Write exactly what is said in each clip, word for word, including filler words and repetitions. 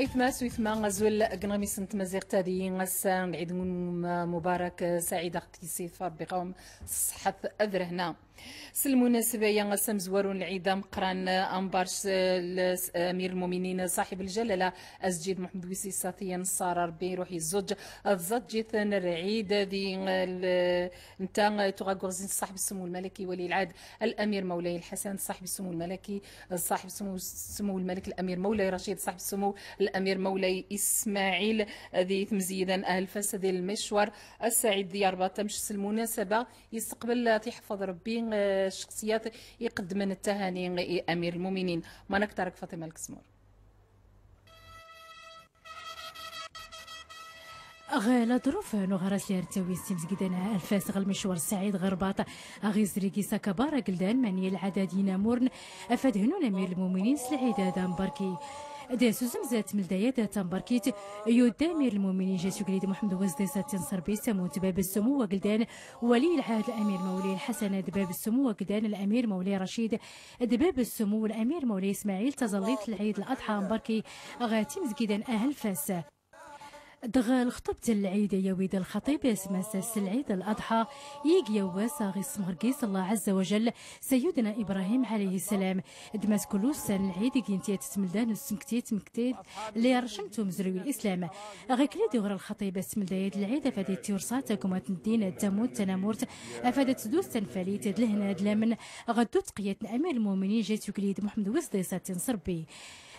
Itmas u itma, azul g nɣmis n tmaziɣt, ad iyi ass-a lɛid-nwen mubarak, saɛid, aɣ-t-yessitef Rebbi ɣawem s ṣṣeḥḥat d rehna. S lmunasaba-ya, ass amezwaru n lɛid ameqqran, ambar s, s amir lmuminin ṣaḥib lǧalala asǧid Muḥemmed wis isa, ti nṣar Rebbi iruḥ izzuǧ d tẓaǧǧit n lɛid di, l-, nta tuɣa guɣzin ṣaḥib ssumu lmalaki wali lɛad الأمير مولاي الحسن صاحب السمو الملكي، صاحب السمو، السمو الملك الأمير مولاي رشيد صاحب السمو الأمير مولاي إسماعيل. Di tmezyidan ahlfas di lmecwar asaɛid di Arbaṭ, amc s lmunasaba yesteqbel ad t-iḥfeḍ Rebbi, eh, ccexsiyat iqeddmen ttahani i Amir lmuminin. Ma nektar g Faṭima Lkesmur. Ɣ laḍruf n uɣras li ar ttawin s timezgidan ahlfas ɣ lmecwar saɛid ɣ Rbaṭ, aɣ izri gis akabar ageldan mani lɛadad yinamurn afad hnun amir lmuminin s lɛidad ambarki. D suzemzat tmeldayad tambarkit yudda amir lmuminin jes uglid Muḥemmed Wezdi Satin Ṣerbi s tamunt bab ssumu wageldan wali lɛahd amir Mawlay Lḥasan d bab ssumu wageldan lamir Mawlay Racid d bab ssumu lamir Mawlay Ismaɛil taẓallit lɛid Laḍḥa ambarki ɣ timezgidan ahlfas. Dɣ lxṭubt n lɛid yawi-d lxaṭib asmas s lɛid Laḍḥa, ig yawwas aɣ issemɣer gis Allah Ɛazza wa Jall Sayyidna Ibrahim ɛalayhi ssalam. D mas kul ussan n lɛid ig intyat tmelda n usmekti tmekti li rcem tumezruy n lislam. Ɣ ikli d-iɣra lxaṭib s tmeldayat n lɛid afad ittiwṣa tagumat n ddin d tamunt tanamurt afad tdus tanfalit d lehna d lamen ɣ ddu tqiyat n amir lmuminin jes uglid Muḥemmed Wezdi Satin Ṣerbi.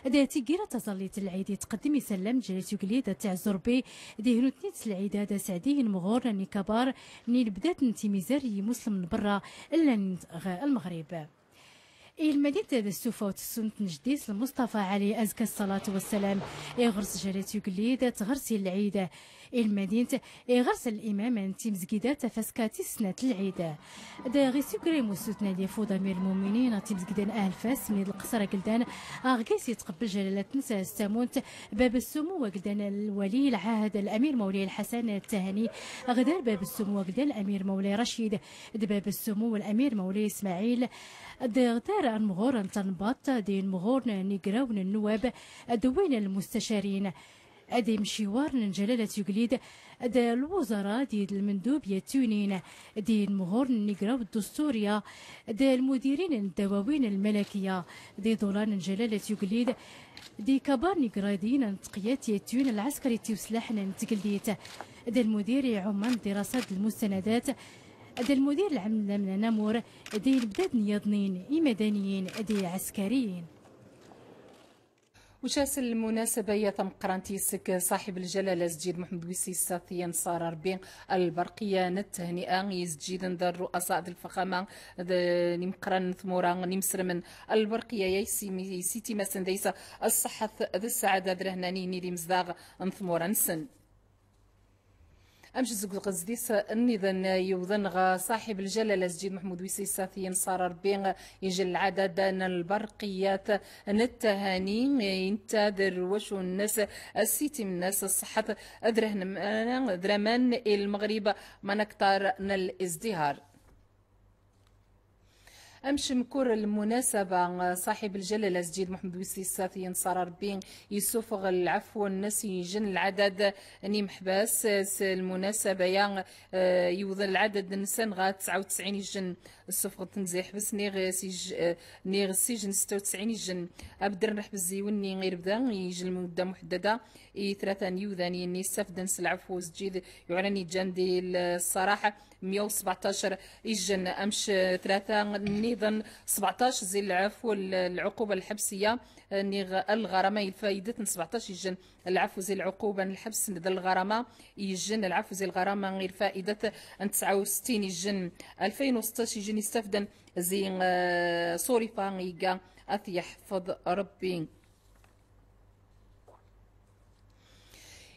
D tiggira taẓallit n lɛid itqeddem isallam ǧalat ugellid ad tiɛzu Rebbi, d ihnutni s lɛidad aseɛdi i lmɣurn n ikabar n ilbdat n timizar n yimuslmen n berra llan ɣ lmeɣrib. I lmadint d ssufa u tsunt n jeddi-s Lmuṣṭafa Ɛali, azka ṣṣalat wa ssalam, iɣers ǧalat ugellid tɣersi n lɛid. I lmadint, iɣers limam n timezgida tafaska tis snat n lɛid. D ɣ isukri musut n ad yafud amir lmuminin ɣ timezgida n ahlfas mnid lqesr ageldan, aɣ gis itqebbel jalalat-nnes s tamunt bab ssumu wageldan lwali lɛahd lamir Mawlay Lḥasan Ttahani, ɣdar bab ssumu wageldan lamir Mawlay Racid, d bab ssumu lamir Mawlay Ismaɛil, d ɣdar anmɣur n tanbaṭ, d inmɣur n igraw n nnuwab, d win n lmustacarin. D imciwar n jalalat ugellid, d lwuẓara, d lmendub yattunin, d inmɣur n igraw d dusturya, d lmudirin n ddawawin lmalakiya, d iḍulan n jalalat ugellid, d ikabar n igraḍin n tqiyat yattun lɛaskar ittiwslaḥen n tgeldit, d lmudir iɛumman dirasat d lmustanadat, d lmudir lɛamla n namur, d ilbdad n yaḍnin imadaniyin d iɛaskariyin. Ucas lmunasaba-ya tameqqrant yis-k ṣaḥib lǧalala asǧid Muḥemmed wis isa, ti nṣar Rebbi, lberqiya n ttehni'a i izǧiden d rru'aṣa d lfaxama d n imeqqranen n tmura n imesremen. Lberqiya-ya yis-, yisitimasen dayes ṣṣeḥḥat d ssaɛada d rehna n igenni d imezdaɣ n tmura-nsen. Amc zg uɣezdis nniḍen yewḍen ɣ ṣaḥib lǧalala asǧid Muḥemmed wis isa, ti nṣar Rebbi, ijel lɛadad n lberqiyat n ttahani, inta d rwacu-nnes, ssitim-nnes, ṣṣeḥḥat d rehna d raman i lmeɣrib, ma nektar n lizdihar. Amc mkur lmunasaba, ṣaḥib lǧalala asǧid Muḥemmed wis isa, ti nṣar Rebbi, yessufeɣ lɛefw-nnes, ijel lɛadad n imeḥbas s lmunasaba-ya, eh, yewweḍ lɛadad-nsen ɣa tesɛa u tesɛin ijel. Ssufɣen-ten zi ḥbes niɣ s ij-, eh, niɣ s ijel setta u tesɛin ijel. Abder n ḥbes zi wenni irebda, ijel lmudda muḥeddada, i tlata n yiwdan yenni ssafden s lɛefw, asǧid yuɛren iǧan di lṣṣaraḥ, meyya u sbeɛṭac ijel. Amc tlata nniḍen, sbeɛṭac zi lɛefw, l-, lɛuquba lḥebsiya, eh, niɣ lɣarama, i lfayidat n sbeɛṭac ijel. Lɛefw zi lɛuquba n lḥebs d lɣarama ijel, lɛefw zi lɣarama i lfayidat n tesɛa u settin ijel. Alfayn u seṭṭac ijel istafden zi, eh, ṣurifa, iga ad t-yeḥfeḍ Rebbi.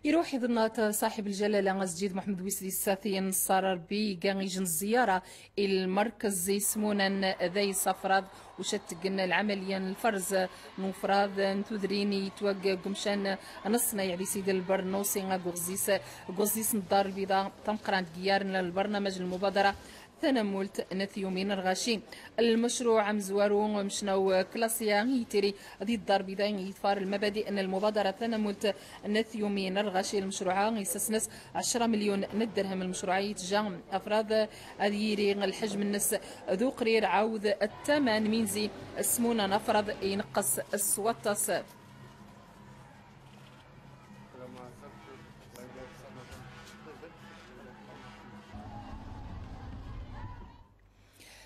Iruḥ iḍ-nneɣ ṣaḥib lǧalala asǧid Muḥemmed wis isa, ti nṣar Rebbi, iga ijel n zziyara i lmerkez ismunan d ayṣafraḍ, ucatteg n lɛamaliya n lferz n ufraḍ n tudrin yettwag g umcan n ṣṣnayɛ di Sidi Lbernusi, ag uɣzis, g uɣzis n Ddar Lbiḍa tameqqrant g yirn n lbernamaj n lmubadara Tanamult n At Yumin Rɣaci. Lmecruɛ amezwaru amecnaw klasya itiri di Ddar Lbida iḍfar lmabadi n lmubadara Tanamult n At Yumin Rɣaci. Lmecruɛ isasn-as ɛecra melyun n dderhem. Lmecruɛ itja afrad ad yiri lḥejm-nnes d uqrir ɛawd ttaman minzi smuna n afrad ineqqes s waṭas.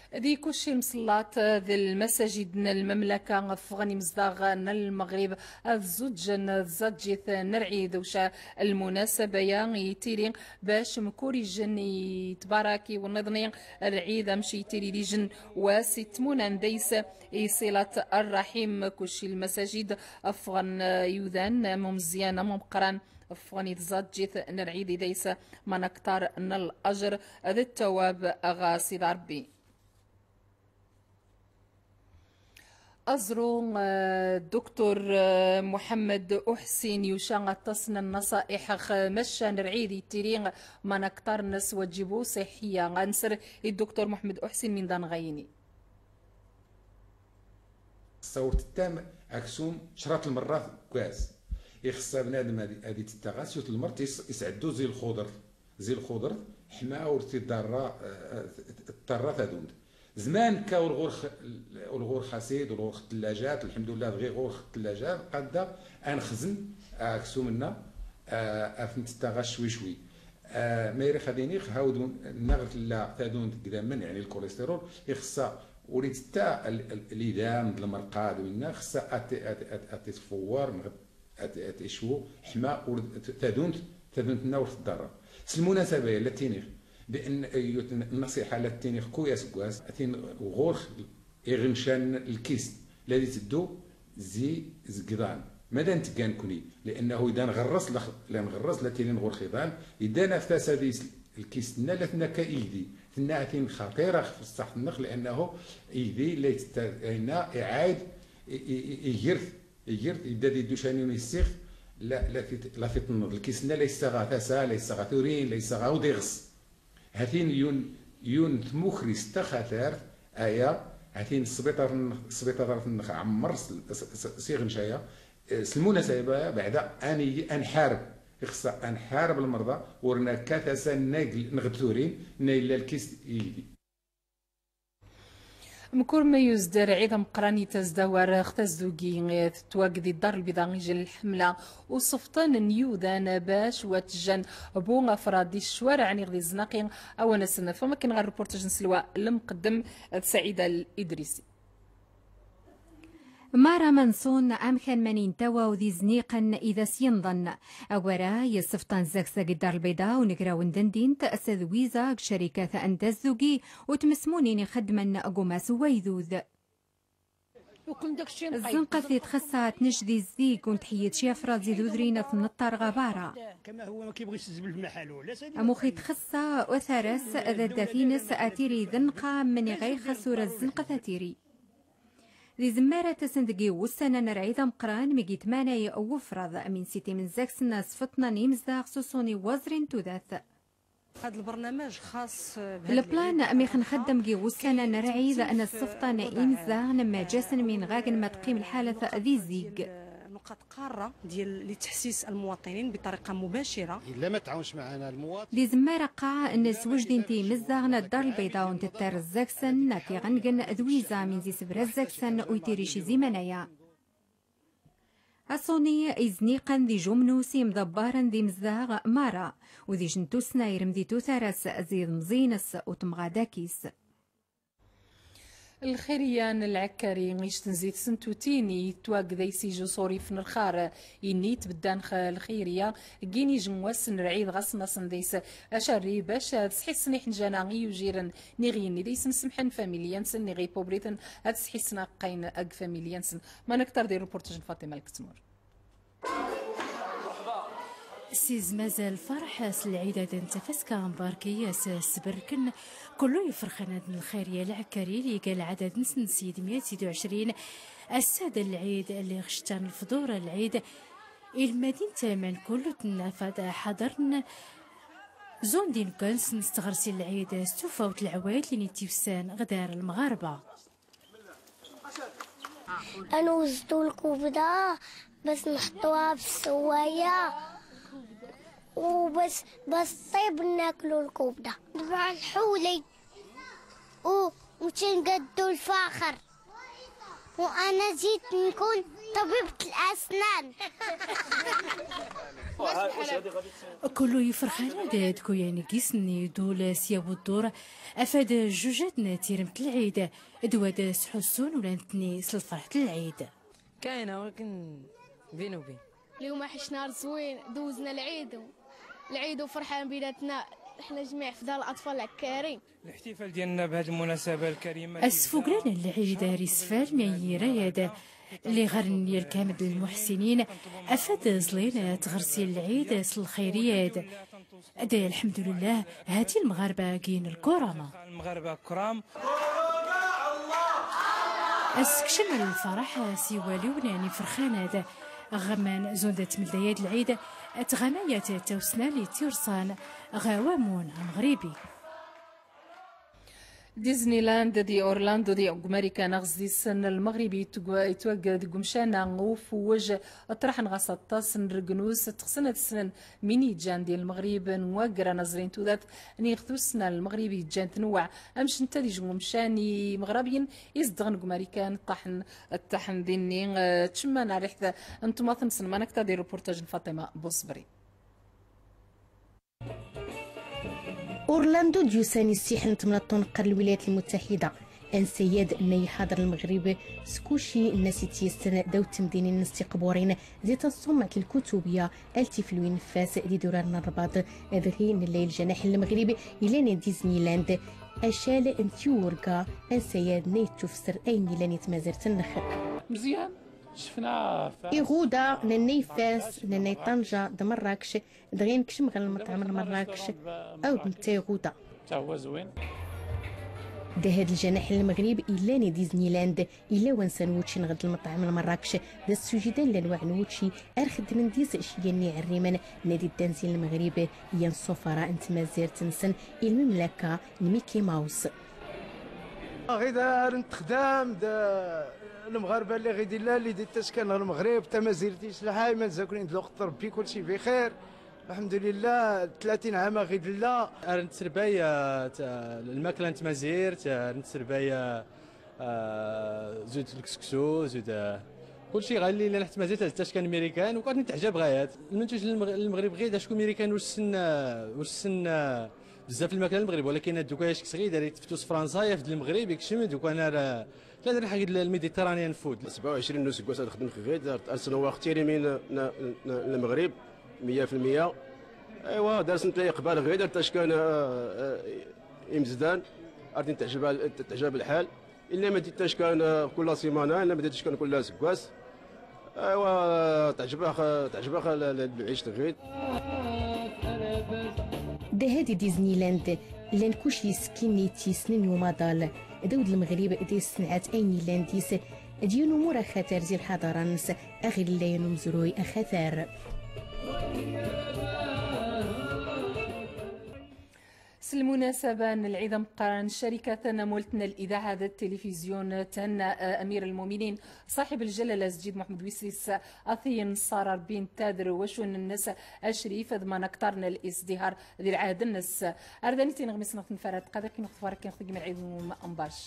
Di kucci lmeṣellat d lmasajid n lmamlaka, ffɣen imezdaɣ n Lmeɣrib ad zuǧǧen tẓaǧǧit n rɛid, uca lmunasaba-ya itiri bac mkur ijen itbarak iwenniḍni rɛid, amc itiri d ijen wass itmunan dayes i ṣilat rraḥim. Kucci lmasajid ffɣen yudan am umeẓyan am umeqqran, ffɣen i tẓaǧǧit n rɛid i dayes ma n aktar n lajer d ttawab ɣa Sidi Ṛebbi. Aẓru, eh, Duktur, eh, Muḥemmed Uḥsin yuca aṭas n nnaṣa'iḥ ɣ macca n rɛid itiri ma n aktar n swaǧib uṣiḥiya. Ad nser i Duktur Muḥemmed Uḥsin min da nɣayni. Ssawret ttam aksum craṭ lmerrat gaz. Ixeṣṣa bnadem ad, ad itettaɣ as yut lmert is-, isɛeddu zi lxudert. Zi lxudert, ḥma ur t-iḍarra, eh, t-, t-, tḍarra tadunt. Zman ka ur ɣur-x, ur ɣur-x asid, ur ɣur-x tlajat, lḥemdullah, dɣi ɣur-x tlajat, qadda ad nexzen aksum-nna, eh, ad t-ntettaɣ as cwi cwi. Eh, ma ira xad iniɣ, hawdun, nnaɣ tella tadunt deg idammen, yeɛni lkulistiṛul, ixeṣṣa ur itetta l-, l-, lidam d lmerqa d winna, xeṣṣa ad t-, ad t-, ad t-, ad t-itfewwer, neɣ ad t-, ad t-icwu, ḥma ur, tadunt, tadunt-nna ur tḍarra. S lmunasaba-ya, la ttiniɣ, bi ann, yut, nnaṣiḥa la ttiniɣ kuy aseggas, ad tin ɣur-x iɣencan n lkist, la d-iteddu zi zegḍan. Mada ntga nekni, li'annahu ida nɣerres lex-, la nɣerres, la ttinin ɣur-x iḍan, ida naf tasa di s-, lkist-nna la tnakka igdi. Tenna atin xaṭira ɣef ṣṣaḥt-nneɣ, li'annahu igdi la yettetta-, la yenna iɛayd i, i, i, igert, igert, ida di dducanun issiɣt, la, la tit-, la tiṭ-nneḍ. Lkist-nna la yessaɣa tasa, la yessaɣa turin, la yessaɣa awd iɣes. Hatin yun, yun tmukrist taxatart, aya, hatin sbiṭar n-, sbiṭar-nneɣ ɛemmer s, s, s, s iɣencan-a, eh, s lmunasaba-ya, beɛda ad n-, ad nḥareb, ixeṣṣa ad nḥareb lmerḍa, ur nakka tasa nna g-, neɣ d turin, nna yella lkist igdi. Mkur ma yuzder ɛid ameqqran itazdawar ɣ tazdugi, eh, tettwag di Ddar Lbida ijel lḥemla usefṭen n yudan bac wa tjan bu afrad di ccwaraɛ niɣ di zznaqi. Awan asen nafem akken ɣer reportage n Selwa Lemqeddem d Saɛida Lidrisi. Mara Manṣun, amkan mani n Tawaw d izniqen i d as-yenḍen. Agwara yessefṭan zaks dagi Ddar Lbida unegraw n tendint s d wiza g carikat n tazdugi u tmesmunin ixeddmen g umas n waydud. Zzunqat i txessa tnec di zdig un tḥeyyed ci afrad zi d udrin ad t-neṭṭar ɣa bara. Amux i txessa u taras d addat-ines atiri d nnqa mni ɣa ixas ur as-zzunqat atiri. Di zemmar ad tasen deg wussan-a n rɛid ameqqran mi gitmanay wufraḍ min si timenzagt-nna sfeṭnen imezdaɣ s uṣuni n waẓri n tudert. هذا البرنامج خاص بهذا العيد. Lplan mi xnxeddem gi wussan-a n rɛid n sfeṭnen imezdaɣ n mmaǧasen min ɣagen ma teqqim lḥalat di zig. نقاط قارة ديال لتحسيس المواطنين بطريقة مباشرة. إلا ما تعاونش معنا المواطن. Di zemmar aqqa n swejdin timezdaɣ n Ddar Lbida un tettar zzaksen n tiɣengen d wiza min zi sebra zzaksen u itirici ziman-aya. Aṣuni izniqen di jumnus imḍabbaren d imezdaɣ mara, u di jentusna irem di tutaras zi temẓi-ines u temɣada-k-is. Lxirya n Lɛekkari, ictenzi tsentutin i yettwagday s ijus urif n lxar, inni tbeddan x lxirya, ggin ijen wass n rɛid ɣas nasen dayes acarri bac ad sḥissen iḥenjana i yujiren niɣ yinni dayes nsemḥen familya-nsen niɣ ipubriten ad sḥissen aqqayn ag familya-nsen. Ma naktar di reportage n Fatima Lketmur. Siz mazal lferḥ s lɛidad n tafaska mbarki s sberken kullu yefrxen ad lxir ya lɛekkari li ga lɛadad nsen sid mya sid u ɛecrin. Ass-ad lɛid li ɣectan lefḍur lɛid ilmadin taman kullu tennafad ḥaḍren. Zun d ineggan-nsen s tɣersi n lɛid s tufawt n lɛwayed lli n-ittifsan ɣ dar lmɣarba. Ad nwezdew lkubda bac nḥeṭṭuha f ssewaya, u bac, bac tṭib naklu lkubda. Nbɣa nḥuli u, u tngaddu lfaxer. وأنا جيت نكون طبيبة الأسنان. Kullu ifrexan ad deg uyan n yisni dul s yaw ddur, afad jujat n tiremt n lɛid, d wad sḥussun ula netni s lferḥ n lɛid. Kayna wakken bin u bin. اليوم حشنا زوين، دوزنا العيد، العيد وفرحان بيناتنا، احنا جميع في دار الأطفال العكاري. الاحتفال ديالنا بهذه المناسبة الكريمة. Asfuglan n lɛid ar isfal n yirayad, lliɣer n yirkam d lmuḥsinin, afad ẓlin tɣersi n lɛid s lxayriyad. Ad lḥemdulillah, hati lmɣarba gin lkurama. Lmɣarba kram. Assekcem n lfaraḥ s iwaliwen n iferxanad, ɣemman zun d tmeldayad lɛid, tɣamayat tawsna li tiwrsan, ɣ wamun amɣribi. Disneyland di Orlando di Marikan aɣ zdisen lmeɣribi yettwagger deg umcan-a ufewwej, ṭṭraḥen ɣas aṭas n regnus, ttxsen ad ssnen min iǧǧan di lmeɣrib n wagger anaẓri n tudert n yixtusen n lmeɣrib yeǧǧan tnewweɛ amcent ad ijmu umcan i imeɣrabiyen izedɣen deg Marikan ṭṭaḥen, ṭṭaḥen dinni, eh, tcemman ar riḥt n tmaḍt-nsen. Manakta di reportage n Fatima Bousbri. Orlando d-yusan issiḥ n temnaḍt n uneqqar n Lwilayat Lmutaḥida. Ansayad nna iḥaḍer Lmeɣrib s kuci nna s ityessen daw temdinin s tiqburin di taṣummat n lkutubiya al tiflwin n Fas d idurar n Rrbaḍ, dɣi nella i lǧanaḥ n Lmeɣrib ilan Disneyland, acal n tiwurga, ansayad nna ittufser ayen ilan i tmazirt nnex. Meẓyan, cefna Fas. Iɣuda, nanna i Fas, nanna i Ṭanja, d Merrakec, Dɣi nkcem ɣer lmeṭɛem n Merrakec, awd netta iɣuda. Ta huwa zwin. Da had lǧanaḥ n Lmeɣrib illan i Disneyland, illa wansa n wučči neɣ d lmeṭɛem n Merrakec, d asujidan n lanwaɛ n wučči ar xeddmen dis ciyya n iɛerrimen n ad iddan zi Lmeɣrib, yan ṣṣufara n tmazirt-nsen i lmemlaka n Mickey Mouse. Ɣid ar ntexdam d lemɣarba lli ɣid illan lli di tackan ɣer Lmeɣrib, tamazirt-is lḥay, ma nzakrin d lweqt Rebbi kulci bixir. الحمد لله، ثلاثين عام غيد لا. Ar netterbay, eh, t-, eh, lmakla n tmazirt, eh, ar netterbay, eh, eh, zud lekseksu, zud, eh, kulci ɣalli llan ḥt tmazirt, ad tackan Mirikan, u kad nteɛjab ɣayat. Lmentuj n Lmeg-, Lmeɣrib ɣid, acku Mirikan ur ssen, eh, ur ssen, eh, bzaf lmakla n Lmeɣrib, walakin ad duka yacks ɣid, ar itftus Fransa, yafd Lmeɣrib, ikcem, duka nar, eh, Tla drin ḥagid l-, Mediterranean food. سبعة وعشرين n useggas ad xedmeɣ ɣid, ar, ar snewwaɣ tirimi n, n, n, n Lmeɣrib, meyya fi lmeyya. Aywa, dar sent la iqbal ɣid, ar tackan, eh, eh, imezdan, ar tin teɛjeb, teɛjeb lḥal. Illa ma di tackan, eh, kul simana, illa ma di tackan kul aseggas. Aywa, teɛjeb-aɣ, teɛjeb-aɣ l-, l-, lɛict ɣid. Da had i Disneyland, llan kuci yeskin i t-yessnen i umaḍal. Dawd Lmeɣrib d yessenɛat ayen yellan dis, d yiwen umur axatar zi lḥaḍara-nnes, aɣ illa yan umezruy axatar. S lmunasaba n lɛid ameqqran, ccarika tanamult n lidaɛa d tilifizyu thenna, eh, Amir Lmuminin, ṣaḥib ljalala Sǧid Muḥemmed Wis Sis, a t-inṣer Rebbi n tadr wacun-nnes acrif, d man aktar n lizdihar di lɛahd-nnes. Ar da nit ineɣmisen ɣ tenfara tqader kin ɣ tfara kin ɣ tgmi lɛid n umbac.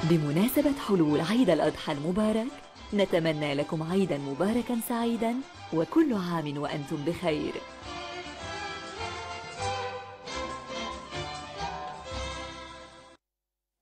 بمناسبة حلول عيد الأضحى المبارك، نتمنى لكم عيدًا مباركًا سعيدًا، وكل عام وأنتم بخير.